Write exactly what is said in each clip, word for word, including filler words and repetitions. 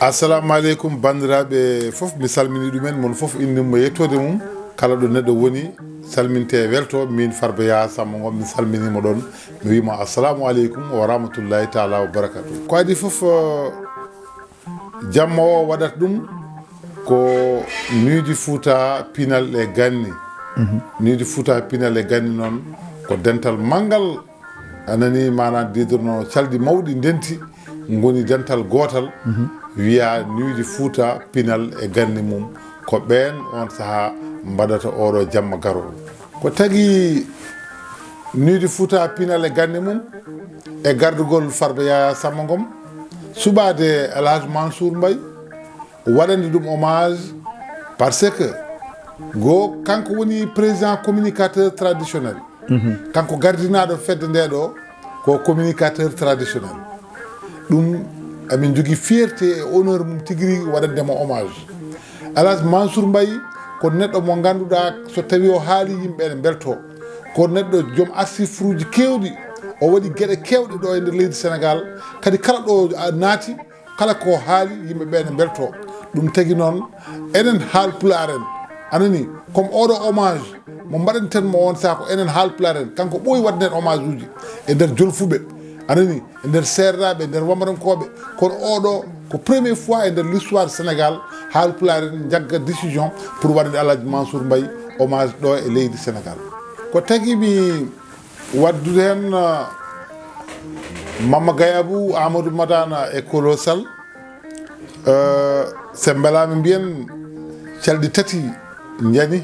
Assalamu aleykum, banndiraaɓe fof, mi salmini ɗumen, mon fof inde mum e yettoode mum. Kala ɗo neɗɗo woni, salminte e welto. Min Farba Yaya Samba Ngom, mi salminiima ɗoon, mi wiima assalamu aleykum wa rahmatullahi taala wa barakatuh. Ko adii fof, eh, jamma o waɗata ɗum ko Nuit du Fouta Pinal e Ganni. Nuit du Fouta Pinal e Ganni noon ko dental manngal, a nanii, maanaam, diidorno calɗi mawɗi ndenti, ngoni dental gootal, wiyaa Nuit du Fouta Pinal e Ganni mum. Ko ɓeen oon sahaa mbaɗata oɗo jamma garoowo. Ko tagi Nuit du Fouta Pinal e Ganni mum, e gardugol Farba Yaya Samba Ngom, suɓaade El Hadj Mansour Mbaye, waɗande ɗum hommage, parce que go kanko woni président communicateur traditionnel. Kanko gardinaaɗo fedde nde ɗo ko communicateur traditionnel. Ɗum, amin njogii fierté e honneur mum tigi rigi waɗande mo hommage. El Hadj Mansour Mbaye ko neɗɗo mo ngannduɗaa, so tawii o haali, yimɓe ene mbeltoo. Ko neɗɗo joom archive uji keewɗi, o waɗi geɗe keewɗe ɗo e nder leydi Sénégal, kadi kala ɗo a naati, kala ko haali, yimɓe ɓe ne mbeltoo. Ɗum tagi noon, enen Haalpulaar en, a nanii, comme oɗo hommage mo mbaɗanten mo on saha, ko enen Haalpulaar en, kanko ɓooyi waɗanen hommage uji e nder Jolfuɓe, a nanii, e nder Seereraaɓe, e nder Wamarankooɓe. Kono oɗo ko premier fois e nder l'histoire Sénégal, Haalpulaar en njagga décision pour waɗande El Hadj Mansour Mbaye hommage ɗo e leydi Sénégal. Ko tagi mi waɗdude heen, uh, Mamma Gaye Abou, Amadou Madana e Kolo Sall. Uh, so mbelaama mbiyen calɗi tati njani,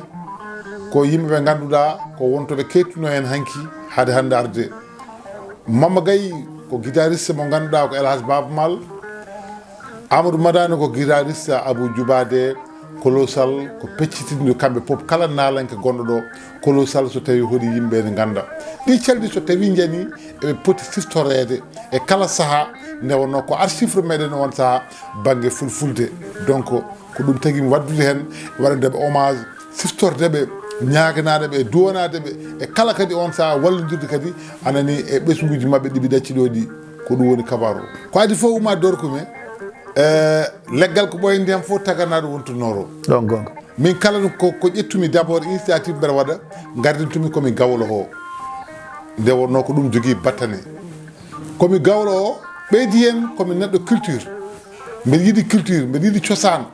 ko yimɓe ɓe ngannduɗaa ko wontoɓe keettuno heen hanki hade hannde arde. Mamma Gaye ko guitariste mo ngannduɗaa ko El Hadj Baaba Maal. Amadou Madani ko guitariste Abou Djoubade, Kolo Sall ko peccititndu kamɓe pop, kala naalanke gonɗo ɗo, Kolo Sall so tawi hoɗi yimɓe ne ngannda. Ɗi calɗi so tawi njani, eɓe poti siftoreede e kala saha, nde wonno ko archive meɗen on saha bannge fulfulde. Donc, ko ɗum tagi mi waɗdude heen, waɗande ɓe hommage, siftordeɓe, ñaaganaɗeɓe, duwanadeɓe, e kala kadi on saha wallondirde kadi, a nani, e ɓesnguji maɓɓe ɗi ɓe ɗacci ɗo ɗi. Ko ɗum woni kabaru o. Ko adi fof, Oumar Doro Koumé, eh, leggal ko ɓooyande heen fof taganaɗo wontunnooro. Ɗon gonga. Min kala ɗum ko, ko ƴettumi d'abord initiative mbeɗa waɗa, gardintumi komi Gawlo o. Nde wonno ko ɗum jogii battane. Komi Gawlo o, ɓeydi heen komi neɗɗo culture. Mbeɗa yiɗi culture, mbeɗa yiɗi cosaan.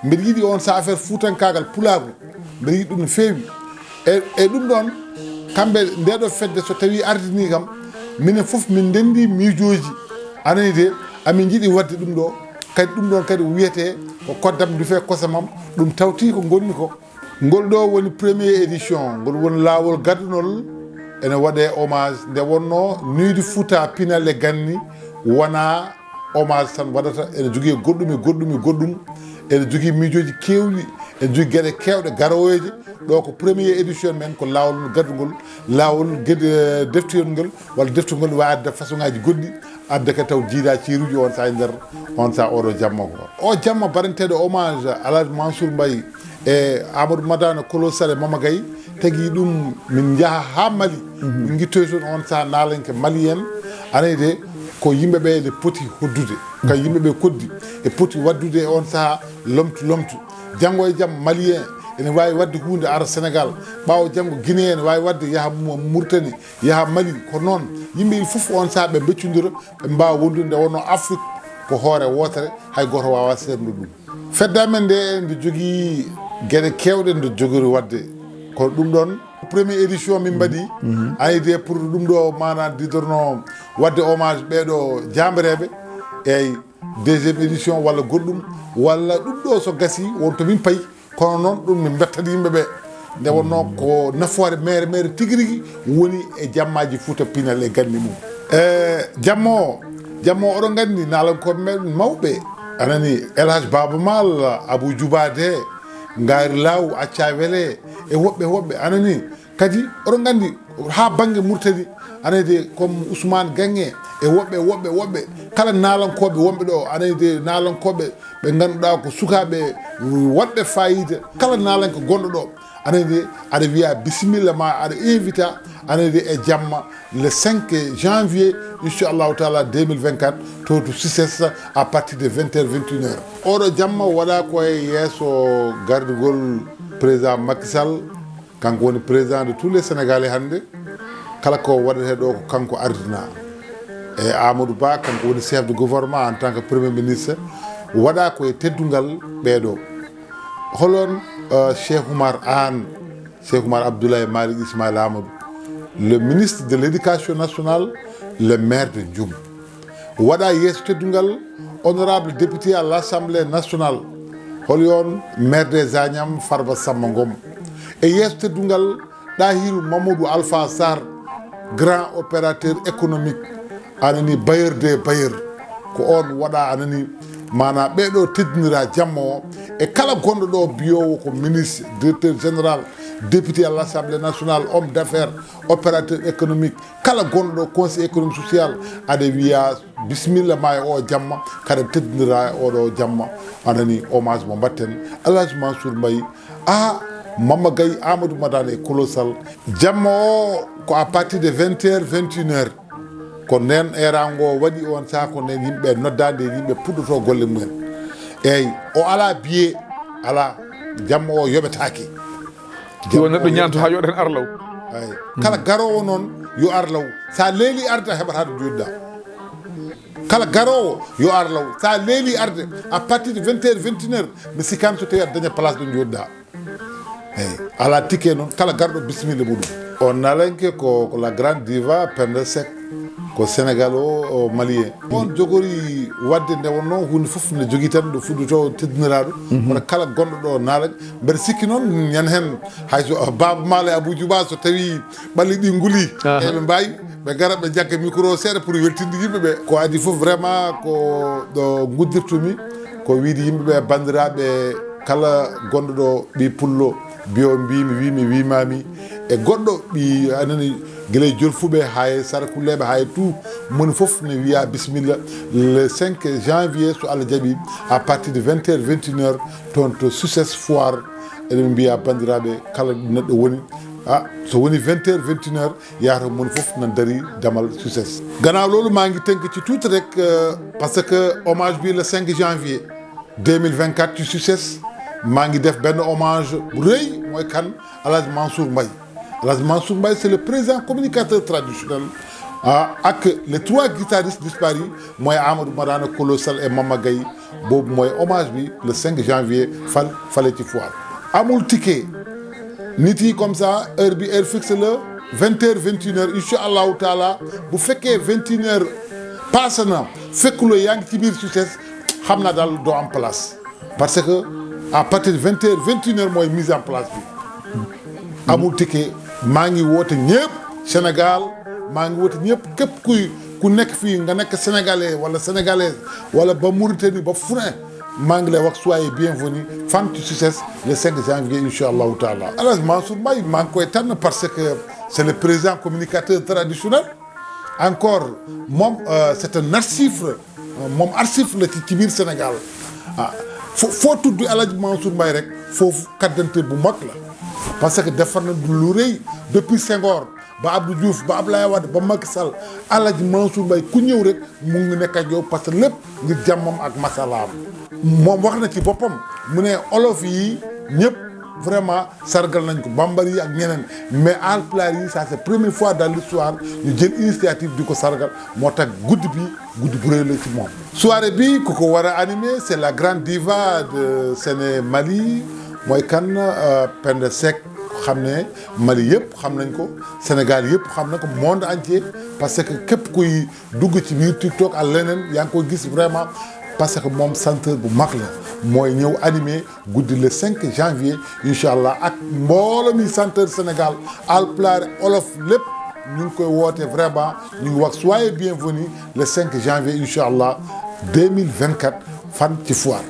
Mbeɗa yiɗi on sa affaire fuutankaagal, pulaagu. Mbeɗa yiɗi ɗum no feewi. E, e ɗum ɗon, kamɓe nde ɗo fedde so tawi ardini kam, minen fof min ndenndi miijooji. A nani de, amin njiɗi waɗde ɗum ɗo. Kadi ɗum ɗon kadi wiyetee ko koddam ndufe kosamam, ɗum tawti ko ngonmi ko. Ngol ɗo woni premier édition, ngol woni laawol gaddunol ene waɗee hommage. Nde wonno Nuit du Fouta Pinal e Ganni wona hommage tan waɗata, ene jogii goɗɗum e goɗɗum e goɗɗum, ene jogii miijooji keewɗi, ene jogii geɗe keewɗe garooje. Ɗo ko premier édition men, ko laawol gaddugol, laawol ged-, deftirgol, walla deftugol, wawi adde façon ngaji goɗɗi, adde kadi taw jiida ciiruji on sa e nder, on sa oɗo jamma ko. O jamma baɗanteɗo hommage Alhaji Mansour Mbaye e Amadou Madana Kolo Sall e Mama Gaye, tagi ɗum min njaha ha Mali. Mhm. Min gittoy toon on sa naalanke malien, anay de ko yimɓe ɓe ne poti hoddude. Ka yimɓe ɓe koddi e poti waddude e on saha lomtu lomtu. Janngo e jam malien ene wawi wadde hunde ara Sénégal, ɓawo janngo Guinée ene wawi wadde yaha Mu-, Mauritanie, yaha Mali. Ko noon yimɓe il fof on saha ɓe mbeccodira, ɓe mbawa wondude. Nde wonno Afrique ko hoore wotere, hay goto wawa sernude ɗum. Fedde amen nde, nde jogii geɗe kewɗe nde jogori waɗde. Kono ɗum ɗon, premier édition min mbaɗi, mhm, ayde pour ɗum ɗo, maanaam, didorno waɗde hommage ɓeeɗo jaambereeɓe. Eyyi, deuxième édition walla goɗɗum, walla ɗum ɗo so gasi, won to min payi. Kono noon, ɗum min mbettani yimɓe ɓe. Nde wonno ko nafoore mere mere tigi rigi woni e jammaji Fouta Pinal e ganni mum. E jamma o, jamma o, oɗon nganndi naalankooɓe men mawɓe, a nani, El Hadj Baba Maal, Abou Djouba de, Ngaari Laaw, Acca Wele, e woɓɓe woɓɓe, a nani. Kadi oɗon nganndi haa bannge Mauritanie, a nani de, comme Ousmane Gange, e woɓɓe woɓɓe woɓɓe, kala naalankooɓe wonɓe ɗo, a nani de, naalankooɓe ɓe ngannduɗaa ko sukaaɓe waɗɓe faayiida, kala naalanke gonɗo ɗo, Aɗa andi, aɗa wiya bisimilla ma, aɗa invita, aɗa andi, e jamma, le cinq janvier, inchallahu taala, deux mille vingt-quatre, to to success, à partir de vingt heures, vingt et une heures. Oɗo jamma waɗa ko e yeeso gardugol président Macky Sall. Kanko woni président de tous les Sénégalais hannde. Kala ko waɗetee ɗo ko kanko ardina. E Amadou Ba, kanko woni chef de gouvernement en tant que premier ministre. Waɗa ko e teddungal ɓeeɗo. Holon, euh, Cheikh Oumar Anne, Cheikh Oumar Abdoulaye Malick Ismaïla Amadou, le ministre de l'éducation nationale, le maire de Ndioum. Waɗa yeeso teddungal honorable député à l'Assemblée nationale, holi on maire des Agnam Farba Samba Ngom. E yeeso teddungal Ɗahiru Mamadou Alpha Sarr, grand opérateur économique, anani bailleur des bailleurs. Ko on waɗa anani, mana ɓeɗo teddinira jamma o, e kala gonɗo ɗo biyowo ko ministre, directeur général, député à l'Assemblée nationale, homme d'affaires, opérateur économique, kala gonɗo ɗo conseil économique social, aɗa wiya bisimilla ma e o jamma, kaɗa teddinira e oɗo jamma. Anani hommage mo mbatten Alhaji Mansour Mbaye, a Mamma Gaye, Amadou Madane e Kolo Sall. Jamma o ko à partir de vingt heures, vingt et une heures. Ko nden erango waɗi on saaha, ko nden yimɓe nodda, nde yimɓe puɗɗoto golle mumen. Eyyi, o ala biye, ala, jamma o yoɓetake. Yo neɗɗo ñaanto ha yoɗen arlaw. Ay. Kala garowo noon yo arlaw. Sa leeli arde a heɓata ɗo joɗɗa. Kala garowo yo arlaw. Sa leeli arde à partir de vingt heures, vingt et une heures, mi sikkani so tawi aɗa daña place ɗo joɗɗa. Eyyi. Ala ticket noon, kala garɗo bisimilla muɗum. On nalanke ko, ko la grande diva Penda Seck. Ko Sénégal o, o Malien. On jogori wadde nde wonno hunde fof ne jogui tan ɗo fuɗɗoto teddiniraɗo. Kono kala gonɗo ɗo naala, mbeɗa sikki noon ñande hen hayso Baba Maal e Abou Djouba so tawi ɓalli ɗi nguli, eɓe mbawi ɓe gara ɓe jagga micro o seeɗa pour weltinde yimɓeɓe. Ko adi fof vraiment ko ɗo guddirtumi, ko wiide yimɓeɓe, bandiraɓe, kala gonɗo ɗo ɓi pullo, biyo mbimi, wimi, wimami, e goɗɗo ɓi anani, gila e jolfuɓe, ha e sarakulleɓe, ha e tout, moni foof ne wiya bisimilla. Le cinq janvier, so Allah jaaɓi, à partir de vingt heures, vingt et une heures, toon to Success Foire, eɗen mbiya bandiraɓe, kala ɗo neɗɗo woni, a, so woni vingt heures, vingt et une heures, yahata moni foof nan dari damal Success. Gannaaw loolu, maa ngi tënk ci tuuti rek, euh, parce que hommage bi le cinq janvier deux mille vingt-quatre ci Success, maa ngi def benn hommage bu rëy, mooy kan? El Hadj Mansour Mbaye. El Hadj Mansour Mbaye, c'est le président communicateur traditionnel, ah, ak les trois guitaristes disparus, mooy Amadou Madana, Kolo Sall et Mama Gaye. Boobu mooy hommage bi le cinq janvier, fal fale ci Foire. Amul ticket. Nit yi comme ça, heure bi, heure fixe la, vingt heures, vingt et une heures, incha allahu taala. Bu fekkee vingt et une heures passé na, fekkuloo yaa ngi ci biir Success, xam naa daal doo am place. Parce que à partir de vingt heures, vingt et une heures mooy mise en place bi. Amul ticket. Maa ngi woote ñëpp Sénégal, maa ngi woote ñëpp, képp kuy, ku nekk fii, nga nekk sénégalais wala sénégalaise, wala ba Mauritanie, ba fu ne, maa ngi lay wax soyez bienvenue fan ci Success le cinq janvier, incha allahu taala. El Hadj Mansour Mbaye, maa ngi koy tànn parce que c'est le président communicateur traditionnel. Encore, moom, euh, c'est un archive, euh, moom archive la ci, ci biir Sénégal. Ah, fo, foo tudd El Hadj Mansour Mbaye rek, foofu carte d'identité bu mag la. Parce que defar na lu rëy depuis Senghor ba Abdou Diouf, ba Abdoulaye Wade, ba Macky Sall. El Hadj Mansour Mbaye, ku ñëw rek, mu ngi nekk ak yow, parce que lépp ngir jàmmam ak masalaam. Moom wax na ci boppam, mu ne olof yi ñëpp vraiment sargal nañ ko, bambara yi ak ñeneen, mais alpulaar yi, ça c'est première fois dans l'histoire ñu jël initiative di ko sargal. Moo tax guddi bi, guddi bu rëy la ci moom. Soirée bi, ku ko war a animer, c'est la grande diva de Séné Mali, mooy kan? Euh, Penda Seck, xam ne Mali yëpp xam nañ ko, Sénégal yëpp xam na ko, monde entier, parce que képp kuy dugg ci biir TikTok ak leneen, yaa ngi koy gis vraiment, parce que moom chanteur bu mag la, mooy ñëw animer guddi le cinq janvier, incha allah, ak mbooloo mi chanteur Sénégal, alpulaar, olof, lépp ñu ngi koy woote vraiment. Ñu ngi wax soyez bienvenue le cinq janvier, incha allah, deux mille vingt-quatre, fan ci Foire.